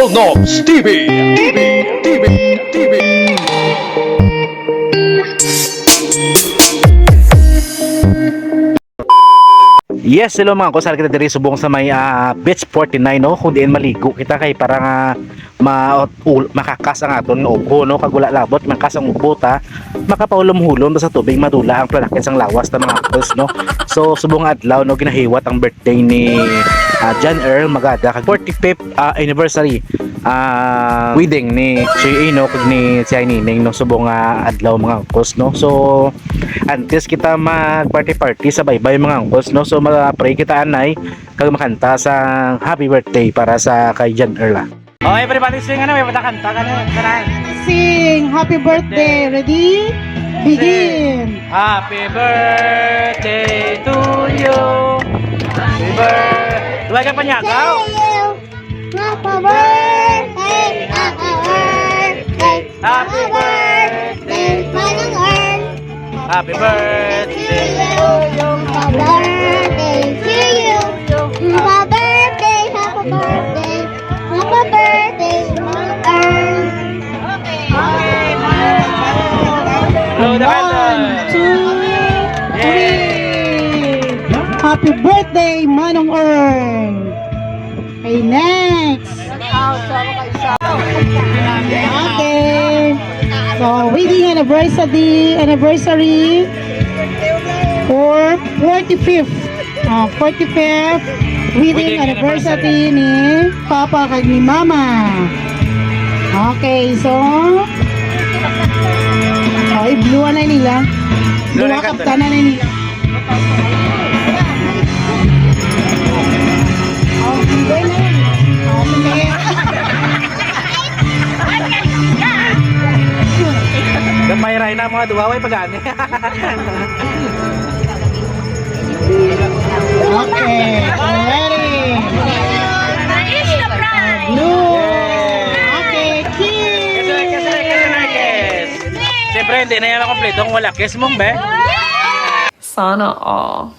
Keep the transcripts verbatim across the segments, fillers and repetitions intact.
Nobs T V. T V, T V, T V. Yes, hello mga angkol, sara kita diri subong sa may, ah, Beach forty-nine, no? Kung diin maligo kita kay para nga ma-, ul-, makakas ang aton nga ubo, no? Kag wala labot, makakas ang ubo ta, makapahulom-hulom ta sa tubig, madula ang panakit sang lawas ta, mga angkols, no? So, subong nga adlaw, no, ginahiwat ang birthday ni, ah, John Earl Magada, kag forty-fifth, ah, anniversary, ah, wedding ni Sir Ino kag ni Sir Nining, no? Subong nga adlaw, mga angkols, no? So, antes kita mag-party-party sa baybay, mga angkols, no? So, mag-pray kita anay kag makanta sa happy birthday para sa kay John Earl, ah. Oh, everybody sing, ano, may kanta ka na, kanta. Sing happy birthday. Ready? Begin. Happy birthday to you. Happy birthday. Duha ka panyagaw. Happy birthday, happy birthday, happy birthday, Manong Earl. Happy birthday. Happy birthday to you. Happy birthday, happy birthday, happy birthday, Manong Earl. Blow the candle. One, two, three. Happy birthday, Manong Earl. Okay, next. Okay. So, wedding anniversary, anniversary for forty-fifth. Ah, forty-fifth wedding anniversary ni Papa kag ni Mama. Okay, so, oh, i-blue na nila. Blue na. Duha ka candle. Kaptanan na nila. Oh, hindi na. Oh, hindi. Gamay ra na mga duha, way pagani. Okay, ready. Blue. Okay, kiss. Kiss, kiss, kiss, kiss. Siyempre, hindi na yan makompleto kung wala kiss mong, be. Sana all.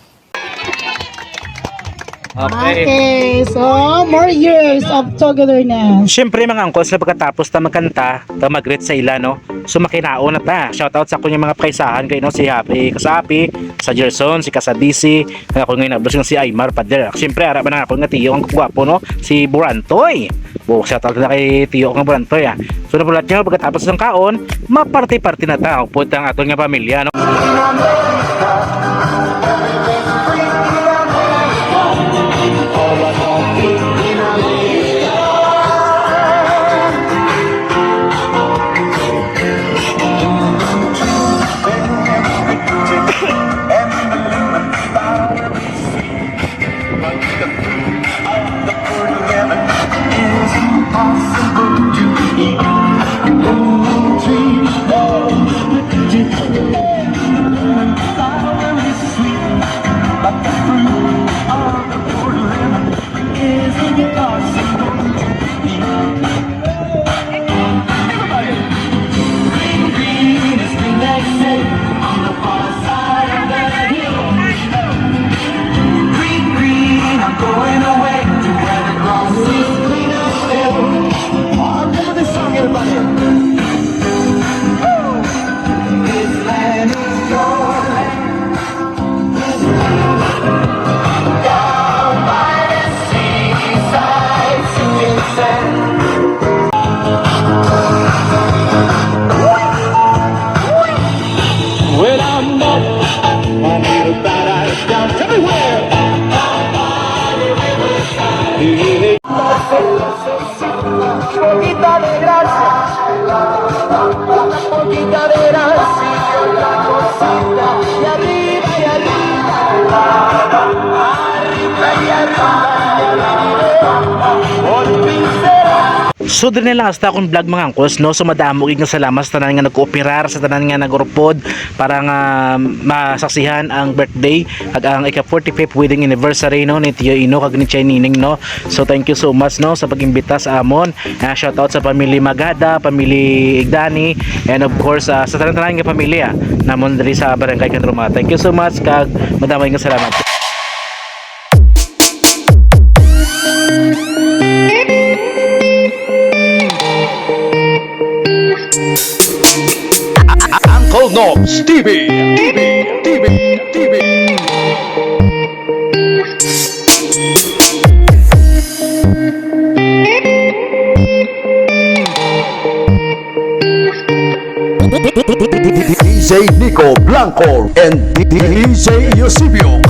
Okay. Okay, so more years of togetherness. Siyempre, mga angkol, sa pagkatapos ta magkanta, ta mag-greet sa ila, no? So, makinaon na ta. Shoutout sa akong mga pakaisahan kay, no, si Happy Kasapi, sa Gerson, si Kasadisi, ang akong nga inablos nga si Aymar Pader. Siyempre, ara man ang akong nga tiyo, ang gwapo, no? Si Burantoy. Bo, shoutout na kay tiyo nga Burantoy, ah. So, nabulat niya, pagkatapos ng kaon, maparte-parte na ta. Upod ang aton nga pamilya, no? When I'm up, my little paradise down everywhere. Poquita de gracia, poquita de gracia, una cosita, y arriba, y arriba, arriba, y arriba, y arriba, por fin será. So, diri na lang hasta akong vlog, mga angkos, no? So, madamo gid nga salamat sa tanan nga nag-kooperar, sa tanan nga nag-urpod para nga masaksihan ang birthday at ang ika forty-fifth wedding anniversary, no, ni Tiyo Ino kag ni Chay Nining, no? So, thank you so much, no, sa pag-imbita sa amon. Ah, shout out sa family Magada, family Igdani, and of course, ah, sa tanan-tanan nga pamilya namon diri sa Barangay Canroma. Thank you so much, kag madamo nga salamat. Tops T V. T V. T V. T V. D J Nico Blanco and D J Eusebio.